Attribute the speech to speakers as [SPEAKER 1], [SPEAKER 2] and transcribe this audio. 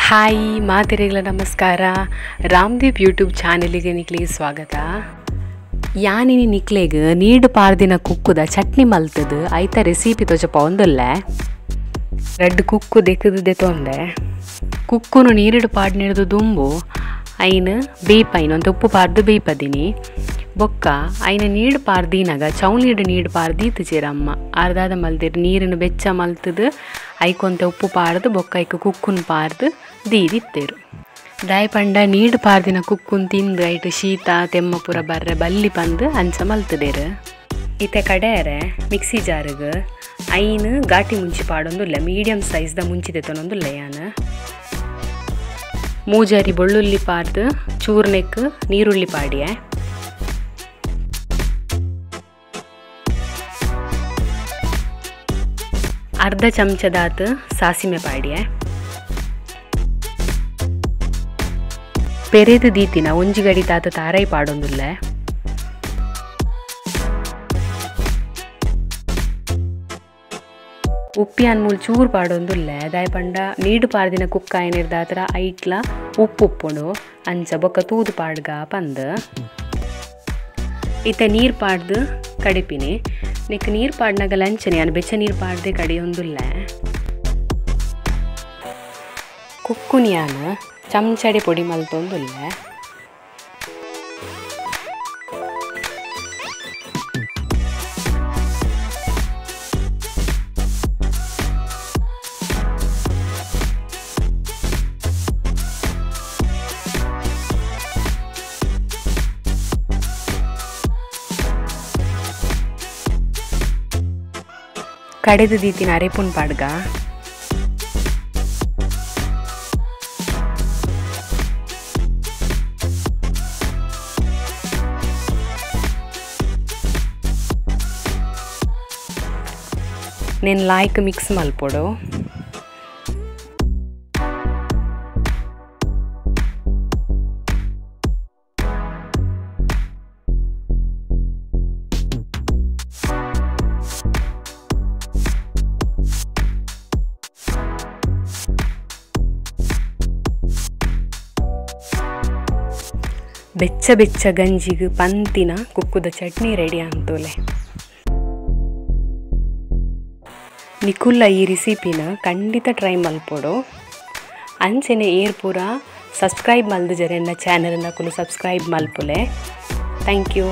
[SPEAKER 1] Hi ಮಾತೆರೆಗಳ ನಮಸ್ಕಾರ. ರಾಮದೀಪ್ YouTube ಚಾನೆಲ್ಗೆ ನಿಕ್ಲೆಗೆ ಸ್ವಾಗತ. ಯಾನಿನಿ ನಿಕ್ಲೆಗ್ ನೀಡು ಪಾರ್ದಿನ ಕುಕ್ಕುದ ಚಟ್ನಿ ಮಲ್ತದು ಐತ ರೆಸಿಪಿ ತೋಜಪ ಒಂದುಲ್ಲೆ. ರಡ್ಡ್ ಕುಕ್ಕು ದೆಕ್ಕದು ದೆತೊಂದೆ ಕುಕ್ಕುನು ನೀರಿಡು ಪಾಡ್ನಿಡ್ದು ದುಂಬು ಐನ್ ಬೇಪೈನ್ ಒಂದು ಉಪ್ಪು ಪಾರ್ದು ಬೇಪದಿನಿ ಬೊಕ್ಕ ಐನ ನೀಡು ಪಾರ್ದಿನಾಗ ಚೌನೀಡು ನೀಡು ಪಾರ್ದಿ ಚೇರಮ್ಮ ಅರ್ಧಾದ ಮಲ್ದಿರು ನೀರನ್ನು ಬೆಚ್ಚ ಮಲ್ತದು ಐಕೊಂತ ಉಪ್ಪು ಪಾರ್ದು ಬೊಕ್ಕ ಐಕ ಕುಕ್ಕುನ್ ಪಾರ್ದು ದೀದಿತ್ತೇರು. ದಾಯಪಂಡ ನೀಡು ಪಾರ್ದಿನ ಕುಕ್ಕುನ್ ತಿಂದು ಐಟು ಶೀತ ತೆಮ್ಮಪುರ ಬರ್ರೆ ಬಲ್ಲಿ ಪಂದು ಅಂಚ ಮಲ್ತದೇರು. ಇತ್ತೆ ಕಡೆಯರೆ ಮಿಕ್ಸಿ ಜಾರಿಗೆ ಐನು ಘಾಟಿ ಮುಂಚಿ ಪಾಡೊಂದುಲ್ಲ, ಮೀಡಿಯಂ ಸೈಜ್ದ ಮುಂಚಿ ತೆತ್ತೊಂದುಲ್ಲ. ಯಾನ್ ಮೂಜಾರಿ ಬೆಳ್ಳುಳ್ಳಿ ಪಾರ್ದು ಚೂರ್ನೆಕ್ ನೀರುಳ್ಳಿ ಪಾಡಿಯೆ. ಅರ್ಧ ಚಮಚದಾತ್ ಸಾಸಿಮೆ ಪಾಡಿಯೆ. ಪೆರೆದು ದೀತಿನ ಒಂಜಿ ಗಡಿ ತಾತ ತಾರೈ ಪಾಡೊಂದುಲ್ಲ. ಉಪ್ಪಿಯಾನ್ ಮೂಲ್ ಚೂರು ಪಾಡೊಂದುಲ್ಲ. ದಾಯಪಂಡ ನೀಡು ಪಾರ್ದಿನ ಕುಕ್ಕಾಯನಿರ್ದಾತ್ರ ಐಟ್ಲ ಉಪ್ಪು ಉಪ್ಪುಂಡು ಅಂಚ ಬೊಕ್ಕ ತೂದು ಪಾಡ್ಗ ಪಂದ್. ಇತ್ತ ನೀರು ಪಾಡ್ದು ಕಡಿಪಿನಿ. ನಿಕ್ ನೀರು ಪಾಡ್ನಾಗ ಲಂಚನೆ ಯಾನ್ ಬೆಚ್ಚ ನೀರು ಪಾಡ್ದೆ ಕಡಿಯೊಂದುಲ್ಲ. ಕುಕ್ಕುನಿಯಾನ ಚಮಚಡಿ ಪೊಡಿ ಮಲ್ತೊಂದುಲ್ಲ. ಕಡೆದು ದೀತಿನ ಅರೆಪುನ್ ಪಾಡ್ಗ. నేను ಲೈಕ್ ಮಿಕ್ಸ್ ಮಲ್ಪೊಡು. ಬೆಚ್ಚ ಬೆಚ್ಚ ಗಂಜಿಗೆ ಪಂತಿನ ಕುಕ್ಕುದ ಚಟ್ನಿ ರೆಡಿ ಅಂತೋಲೆ. ನಿಕುಲ್ಲ ಈ ರೆಸಿಪಿನ ಖಂಡಿತ ಟ್ರೈ ಮಲ್ಪೊಡು. ಅಂಚೆನೆ ಏರ್ ಪೂರ ಸಬ್ಸ್ಕ್ರೈಬ್ ಮಲ್ದು ಜರೆನ್ನ ಚಾನೆಲ್ನ ಕುಲು ಸಬ್ಸ್ಕ್ರೈಬ್ ಮಲ್ಪುಲೆ. Thank you.